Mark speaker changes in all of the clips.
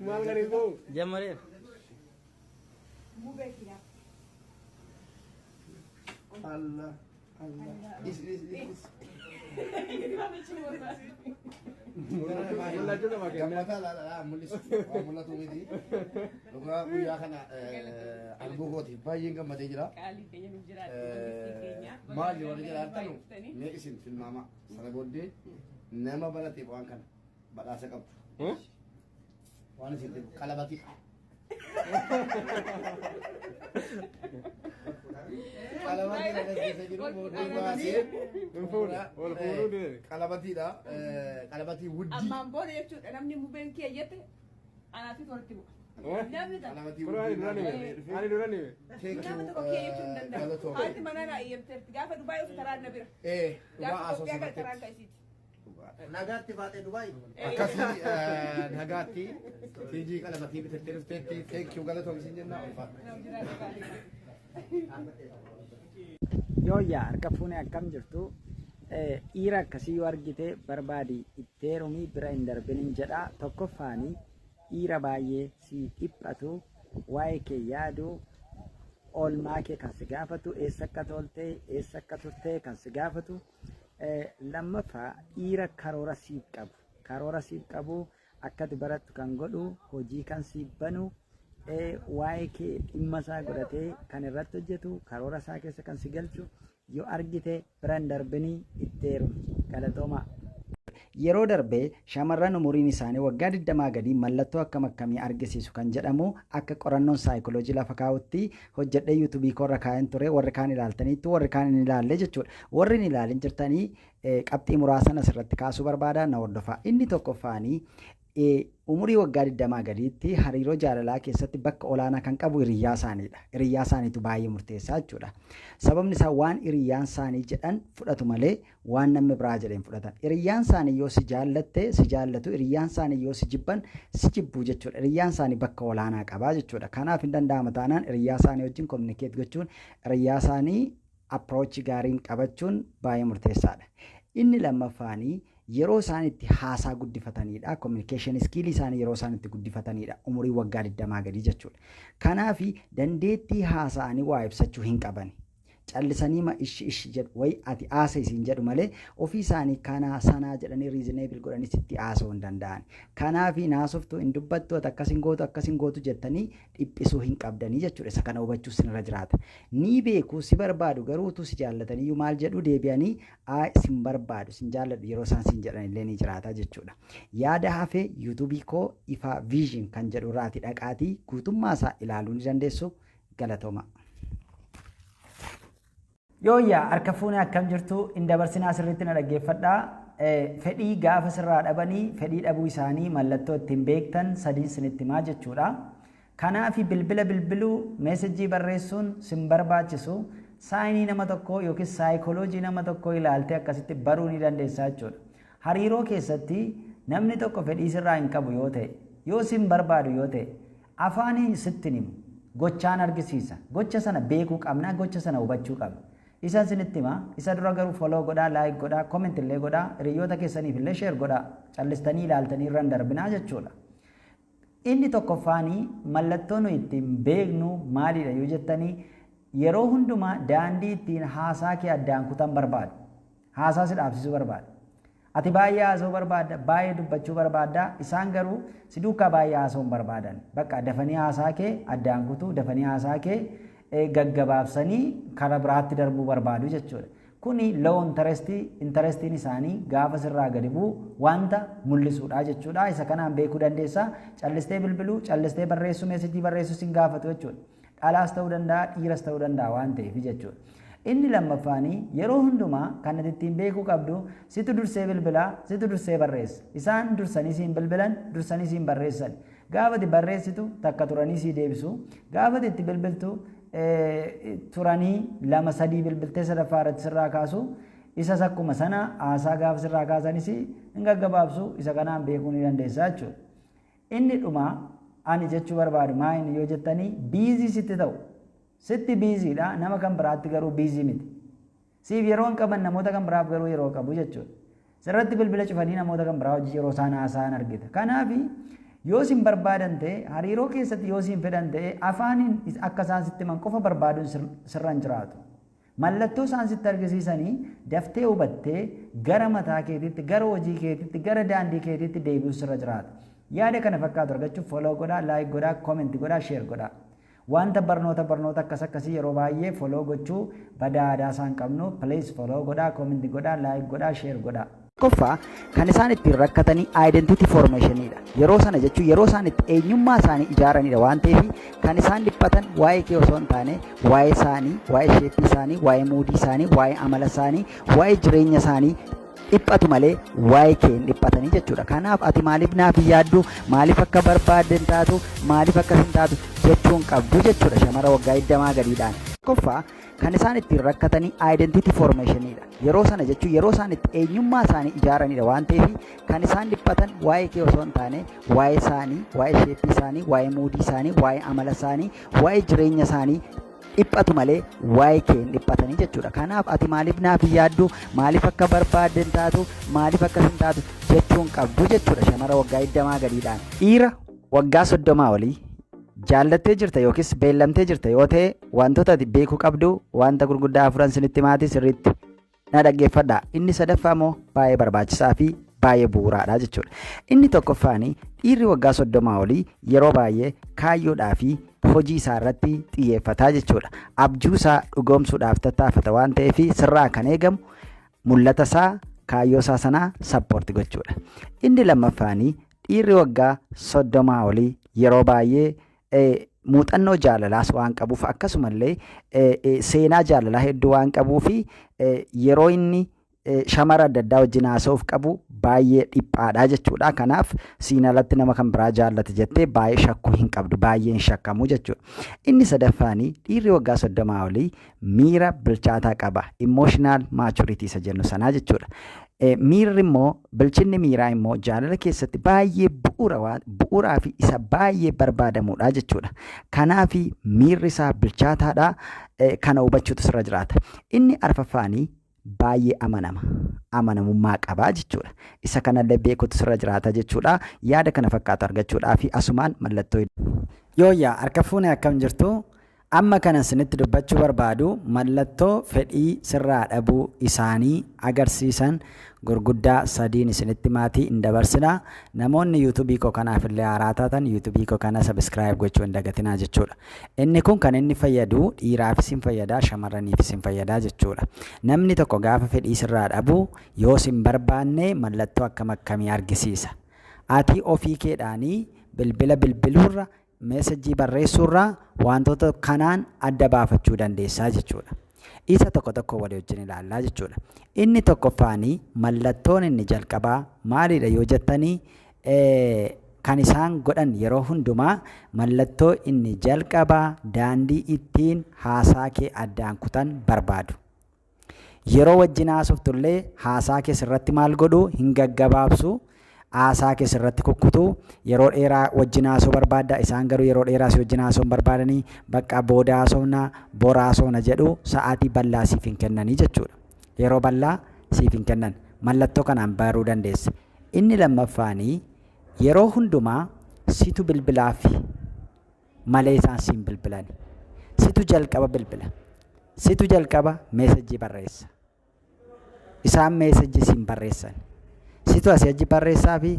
Speaker 1: Maal gadi ba'u?
Speaker 2: Jammareera.
Speaker 3: Mubee kiyyaa.
Speaker 4: Allah Allah. Is is is.
Speaker 1: Mul'achuu qaba kennaa.
Speaker 4: Gammataa laala mul'isu. Waan mul'atu miti. Dhugaa guyyaa kana arguu kootiif baay'een gammadee jira.
Speaker 3: Qaalii keenya nuuf jiraatu. Keenya.
Speaker 4: Maali warri jiraatanu mee isin tilmaama sana booddee nama barateef waan kana badhaasa qabdu. Waan isin jedhu qalabatii. Qalabatii kana keessa jiru booddee baasee
Speaker 1: Hin fuudhu. Wal fuudhuu dide.
Speaker 4: qalabatiidha. Qalabatii wuddii.
Speaker 3: Ammaan booda jechuudha namni mubeen kiyya jette anaafis walitti bu'a. Namni tokko.
Speaker 4: Qalabatii
Speaker 1: Kun ani dura
Speaker 4: wuddii.
Speaker 1: nime. Ani dura nime.
Speaker 4: Thank
Speaker 3: Nama
Speaker 4: you.
Speaker 3: tokko kiyya jechuu hin danda'u.
Speaker 4: Galatoomi.
Speaker 3: Haati manaa naa eeyyamteerti. Gaafa Dubaay ofi taraan na bira.
Speaker 4: Dhugaa
Speaker 3: Gaafa Itoophiyaa kana
Speaker 4: asoosamateetti.
Speaker 3: taraan ka'isiiti.
Speaker 5: Nagaatti baatee Dubaay.
Speaker 4: Akkasii nagaatti tiijii qalabatii bitattee dhufteetti thank you galatoomi siin jenna ulfaadha.
Speaker 3: Nama jiraatu qaalii.
Speaker 6: Yooyyaa harka fuunee akkam jirtu? Dhiira akkasii yoo argite barbaadi itti heerumi bira hin darbinin jedha. Tokkoffaani dhiira baay'ee si dhiphatu, waa'ee kee yaadu, oolmaa kee kan si gaafatu, eessa akka toolte, eessa akka turte kan si gaafatu. Lammaffaa dhiira karoora siif qabu. Karoora siif qabu akka ati barattu kan godhu, hojii kan siif banu, waa'ee kee dhimma isaa godhatee kan irratti hojjetu, karoora isaa keessa kan si galchu yoo argite bira hin darbinii itti heerumi. Galatoomaa. Yeroo darbe shamarran umuriin isaanii waggaa 20 gadii mallattoo akkam akkamii argisiisu kan jedhamu akka qorannoon saayikoloojii lafa kaa'utti hojjedhee yuutuubii koorra kaa'een ture. Warri kaan ilaaltaniittu, warri kaan hin ilaalle jechuudha. Warri hin ilaalin jirtanii qabxii muraasan asirratti kaasuu barbaada, na hordofaa. Inni tokkoffaanii umurii waggaa 20 gadiitti hariiroo jaalalaa keessatti bakka olaanaa kan qabu hiriyyaa isaaniidha. Hiriyyaa isaaniitu baay'ee murteessaa jechuudha. Sababni isaa waan hiriyyaan isaanii jedhan fudhatu malee waan namni biraa jedhe hin fudhatan. Hiriyyaan isaanii yoo si jaallatte si jaallatu, hiriyyaan isaanii yoo si jibban si jibbu jechuudha. Hiriyyaan isaanii bakka olaanaa qabaa jechuudha. Kanaaf hin danda'ama taanaan hiriyyaa isaanii wajjin communicate gochuun, hiriyyaa isaanii approach gaariin qabachuun baay'ee murteessaadha. Inni lammaffaanii yeroo isaan itti haasaa guddifatanidha. Communication skill isaanii yeroo isaan itti guddifatanidha. Umurii waggaa 20 gadii jechuudha. Kanaaf dandeettii haasa'anii waa ibsachuu hin qaban. Callisanii ma ishi ishi jedhu wayi ati haasa isiin jedhu malee ofii isaanii kanaa sanaa jedhanii reasonable godhanii sitti haasa'uu hin danda'an. Kanaaf naasoftu hin dubbattu ati akkas hin gootu akkas hin gootu jettanii dhiphisuu hin qabdanii jechuudha. Isa kana hubachuu sinirra jiraata. Ni beeku si barbaadu garuu utuu si jaallataniyyuu maal jedhu deebi'anii sin barbaadu sin jaalladhu yeroo isaan sin jedhan illee ni jiraata jechuudha. Yaada hafe yuutuubii koo Ifaa Vision kan jedhu irraati dhaqaatii guutummaa isaa ilaaluu ni dandeessu. Galatooma. Yooyyaa harka fuunee akkam jirtu? Hin dabarsinaa sirriitti na dhaggeeffadhaa. Fedhii gaafa sirraa dhabanii fedhii dhabuu isaanii mallattoo ittiin beektan sadiin sinitti himaa jechuudha. Kanaaf bilbila bilbiluu, meesejjii barreessuun sin barbaachisu saayinii nama tokkoo yookiin saayikoloojii nama tokkoo ilaaltee akkasitti baruu ni dandeessaa jechuudha. Hariiroo keessatti namni tokko fedhii sirraa hin qabu yoo ta'e, yoo sin barbaadu yoo ta'e, afaaniin sitti hin himu. Gochaan argisiisa. Gocha sana beekuu qabna, gocha sana hubachuu qabna. Isan sinitti hima, isa dura garuu follow godhaa, like godhaa, comment illee godhaa, hiriyoota keessaniif illee share godhaa. Callistanii ilaaltanii irra hin darbinaa jechuudha. Inni tokkoffaanii mallattoo nuyi ittiin beeknu maalidha yoo jettanii yeroo hundumaa daandii ittiin haasaa kee addaan kutan barbaadu. Haasaa si dhaabsisuu barbaadu. Ati baay'ee haasa'uu barbaadda, baay'ee dubbachuu barbaadda, isaan garuu si duukaa baay'ee haasa'uu hin barbaadan. Bakka dafanii haasaa kee addaan kutuu, dafanii haasaa kee gaggabaabsanii karaa biraatti darbuu barbaadu jechuudha. Kuni low interest, interestiin isaanii gaafa sirraa gadi bu'u wanta mul'isuudha jechuudha. Isa kanaan beekuu dandeessa. Callistee bilbiluu, callistee barreessuu, meesejii barreessuu sin gaafatu jechuudha. Dhalaas ta'uu danda'a, dhiiras ta'uu danda'a waan ta'eef jechuudha. Inni lammaffaanii yeroo hundumaa kan ati ittiin beekuu qabdu situ dursee bilbilaa, situ dursee barreessa. Isaan dursanii siin bilbilan, dursanii siin barreessan. Gaafa ati barreessitu takka turanii sii deebisu. Gaafa ati itti bilbiltu turanii lama sadii bilbiltee sadaffaa irratti sirraa kaasu. Isas akkuma sana haasaa gaafa sirraa kaasanis hin gaggabaabsu. Isa kanaan beekuu ni dandeessa jechuudha. Inni dhumaa ani jechuu barbaadu maa inni yoo jettanii biizii sitti ta'u. Sitti biiziidha, nama kan biraatti garuu biizii miti. Siif yeroo hin qaban, namoota kan biraaf garuu yeroo qabu jechuudha. Sirratti bilbila cufanii namoota kan biraa hojii yeroo isaan haasa'an argita. Kanaaf yoo isin barbaadan ta'e, hariiroo keessatti yoo isin fedhan ta'e, afaaniin akka isaan sitti himan qofa barbaaduun sirra hin jiraatu. Mallattoo isaan sitti argisiisanii daftee hubattee gara mataa keetiitti, gara hojii keetiitti, gara daandii keetiitti deebi'uu sirra jiraata. Yaada kana fakkaatu argachuuf follow godhaa, like godhaa, comment godhaa, share godhaa. Wanta barnoota akkas akkasii yeroo baay'ee follow gochuu badaa aadaa isaan qabnu, please follow godhaa, comment godhaa, like godhaa, share godhaa. Tokkoffaa, kan isaan ittiin rakkatanii identity formationidha. Yeroo sana jechuun yeroo isaan itti eenyummaa isaanii ijaaranidha waan ta'eef, kan isaan dhiphatan waa'ee kee osoo hin taane waa'ee isaanii, waa'ee shape isaanii, waa'ee mood isaanii, waa'ee amala isaanii, waa'ee jireenya isaanii dhiphatu malee waa'ee kee hin dhiphatanii jechuudha. Kanaaf ati maaliif naaf hin yaaddu, maaliif akka barbaadde hin taatu, maaliif akkas hin taatu jechuun qabdu jechuudha shamara waggaa 20 gadiidhaan. Tokkoffaa, kan isaan ittiin rakkatanii identity formationidha. Yeroo sana jechuun yeroo isaan itti eenyummaa isaanii ijaaranidha waan ta'eef, kan isaan dhiphatan waa'ee kee osoo hin taane waa'ee isaanii, waa'ee shape isaanii, waa'ee mood isaanii, waa'ee amala isaanii, waa'ee jireenya isaanii dhiphatu malee waa'ee kee hin dhiphatanii jechuudha. Kanaaf ati maaliif naaf hin yaaddu, maaliif akka barbaadde hin taatu, maaliif akkas hin taatu jechuun qabdu jechuudha shamara waggaa 20 gadiidhaan. Dhiira waggaa 30 olii jaallattee jirta yookiis beellamtee jirta yoo ta'e, wantoota ati beekuu qabdu wanta gurguddaa afuran sinitti maati, sirriitti na dhaggeeffadha. Inni sadaffaa immoo baay'ee barbaachisaa fi baay'ee bu'uuraadha jechuudha. Inni tokkoffaani, dhiirri waggaa 30 olii yeroo baay'ee kaayyoodhaa fi hojii isaa irratti xiyyeeffataa jechuudha. Abjuu isaa dhugoomsuudhaaf tattaafata waan ta'eef, sirraa kan eegamu mul'ata isaa, kaayyoo isaa sanaa support gochuudha. Inni lammaffaani, dhiirri waggaa 30 olii yeroo baay'ee muuxannoo jaalalaas waan qabuuf, akkasumallee seenaa jaalalaa hedduu waan qabuu fi yeroo inni shamara adda addaa wajjin haasa'uuf qabu baay'ee dhiphaadha jechuudha. Kanaaf siin alatti nama kan biraa jaallata jettee baay'ee shakkuu hin qabdu, baay'ee hin shakkamu jechuudha. Inni sadaffaanii, dhiirri waggaa 30 olii miira bilchaataa qaba. Emotional maturity isa jennu sanaa jechuudha. Miirri immoo, bilchinni miiraa immoo jaalala keessatti baay'ee bu'uuraa fi isa baay'ee barbaadamudha jechuudha. Kanaaf miirri isaa bilchaataadha. Kana hubachuutu sirra jiraata. Inni arfaffaanii, baay'ee amanama. Amanamummaa qabaa jechuudha. Isa kanallee beekuutu sirra jiraata jechuudha. Yaada kana fakkaatu argachuudhaaf asumaan mallattoo. Yooyyaa, harka fuune, akkam jirtu? Amma kana isinitti dubbachuu barbaadu mallattoo fedhii sirraa dhabuu isaanii agarsiisan gurguddaa sadiin isinitti maatii hin dabarsina. Namoonni YouTubeii koo kanaaf illee haaraa taatan, YouTubeii koo kana subscribe gochuu hin dagatinaa jechuudha. Inni kun kan inni fayyadu dhiiraafis hin fayyadaa, shamarraniifis hin fayyadaa jechuudha. Namni tokko gaafa fedhii sirraa dhabu, yoo sin barbaanne, mallattoo akkam akkamii argisiisa? Ati ofii keedhaanii bilbila bilbiluurra, message barreessuurraa wantoota kanaan adda baafachuu dandeessaa jechuudha. Isa tokko tokko walii wajjin ilaallaa jechuudha. Inni tokkoffaanii, mallattoon inni jalqabaa maalidha yoo jettanii, kan isaan godhan yeroo hundumaa mallattoo inni jalqabaa daandii ittiin haasaa kee addaan kutan barbaadu. Yeroo wajjin haasoftullee haasaa kee sirratti maal godhu? Hin gaggabaabsu. Haasaa kee sirratti kukkutu. Yeroo dheeraa wajjin haasoo barbaadda, isaan garuu yeroo dheeraa si wajjin haasoo hin barbaadanii, bakka booda haasofna, bora haasofna jedhu, sa'aatii bal'aa siif hin kennanii jechuudha. Yeroo bal'aa siif hin kennan. Mallattoo kanaan baruu dandeessa. Inni lammaffaanii, yeroo hundumaa situ bilbilaaf malee isaan siin bilbilani. Situ jalqaba bilbila. Situ jalqaba message barreessa. Isaan message siin barreessan. Situ asii achi barreessaa fi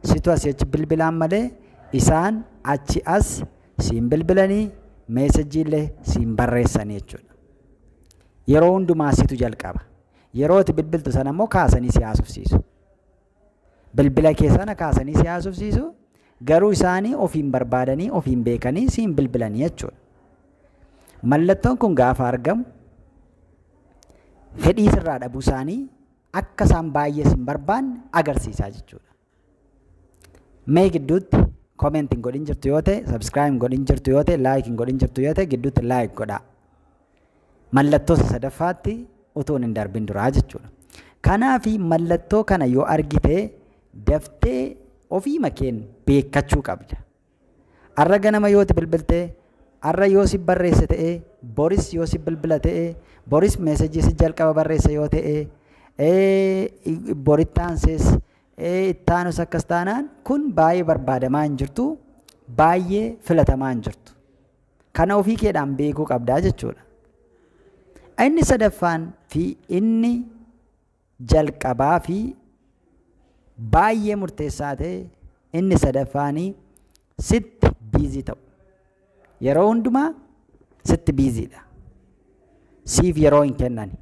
Speaker 6: situ asii achi bilbilaan malee isaan achi as siin bilbilanii message illee siin barreessanii jechuudha. Yeroo hundumaa situ jalqaba. Yeroo ati bilbiltu sana immoo kaasanii si haasofsiisu. Bilbila kee sana kaasanii si haasofsiisu, garuu isaanii ofiin barbaadanii, ofiin beekanii siin bilbilanii jechuudha. Mallattoon kun gaafa argamu fedhii sirraa dhabuu isaanii, akka isaan baay'ee sin barbaanne agarsiisaa jechuudha. Mee gidduutti comment hin godhin jirtu yoo ta'e, subscribe hin godhin jirtu yoo ta'e, like hin godhin jirtu yoo ta'e, gidduutti like godhaa. Mallattoo isa sadaffaatti utuu hin darbin duraa jechuudha. Kanaafi mallattoo kana yoo argite daftee ofii makeen beekkachuu qabda. Har'a ganama yoo itti bilbiltee, har'a yoo si barreesse ta'ee, boris yoo si bilbila ta'ee, boris message si jalqaba barreesse yoo ta'e, Borittaansees ittaanus akkas taanaan kun baay'ee barbaadamaa hin jirtu, baay'ee filatamaa hin jirtu. Kana ofii keedhaan beekuu qabdaa jechuudha. Inni sadaffaan fi inni jalqabaa fi baay'ee murteessaa ta'e inni sadaffaanii sitti busy ta'u. Yeroo hundumaa sitti busydha. Siif yeroo hin kennani.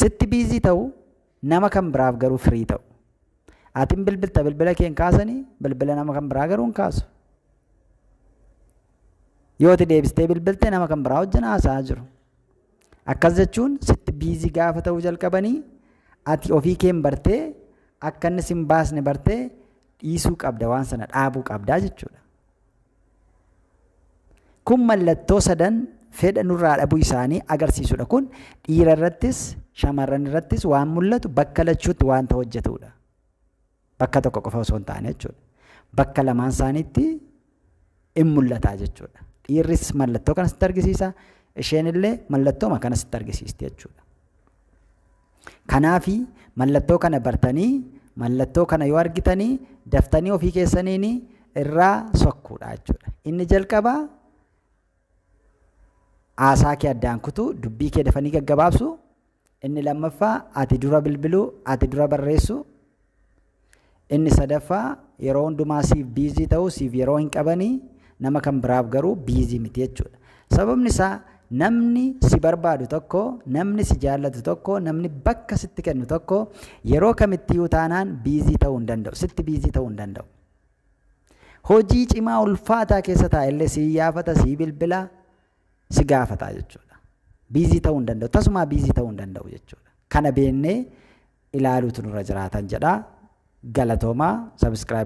Speaker 6: Sitti busy ta'u, nama kan biraaf garuu free ta'u. Atiin bilbilta, bilbila kee hin kaasanii, bilbila nama kan biraa garuu hin kaasu. Yoo ati deebistee bilbilte, nama kan biraa wajjin haasa'aa jiru. Akkas jechuun sitti busy gaafa ta'uu jalqabanii, ati ofii keen bartee, akka inni sin baasne bartee, dhiisuu qabda, waan sana dhaabuu qabdaa jechuudha. Kun mallattoo sadan fedha nurraa dhabuu isaanii agarsiisudha. Kun dhiira irrattis shamarran irrattis waan mul'atu, bakka lachuutti waanta hojjetudha. Bakka tokko qofa osoo hin taane jechuudha. Bakka lamaan isaaniitti in mul'ata jechuudha. Dhiirris mallattoo kana sitti argisiisa, isheen illee mallattooma kana sitti argisiisti jechuudha. Kanaafi mallattoo kana bartanii, mallattoo kana yoo argitanii, daftanii ofii keessaniin irraa sokkuudha jechuudha. Inni jalqabaa haasaa kee addaan kutuu, dubbii kee dafanii gaggabaabsu. Inni lammaffaa ati dura bilbiluu, ati dura barreessu. Inni sadaffaa yeroo hundumaa siif busy ta'uu, siif yeroo hin qabanii, nama kan biraaf garuu busy miti jechuudha. Sababni isaa namni si barbaadu tokko, namni si jaallatu tokko, namni bakka sitti kennu tokko yeroo kamittiyyuu taanaan busy ta'uu hin danda'u. Sitti busy ta'uu hin danda'u. Hojii cimaa ulfaataa keessa taa'ellee si yaafata, si bilbila, si gaafata jechuudha. Busy ta'uu hin danda'u. Tasumaa busy ta'uu hin danda'u jechuudha. Kana beennee ilaaluutu nurra jiraatan jedha. Galatoomaa, subscribe.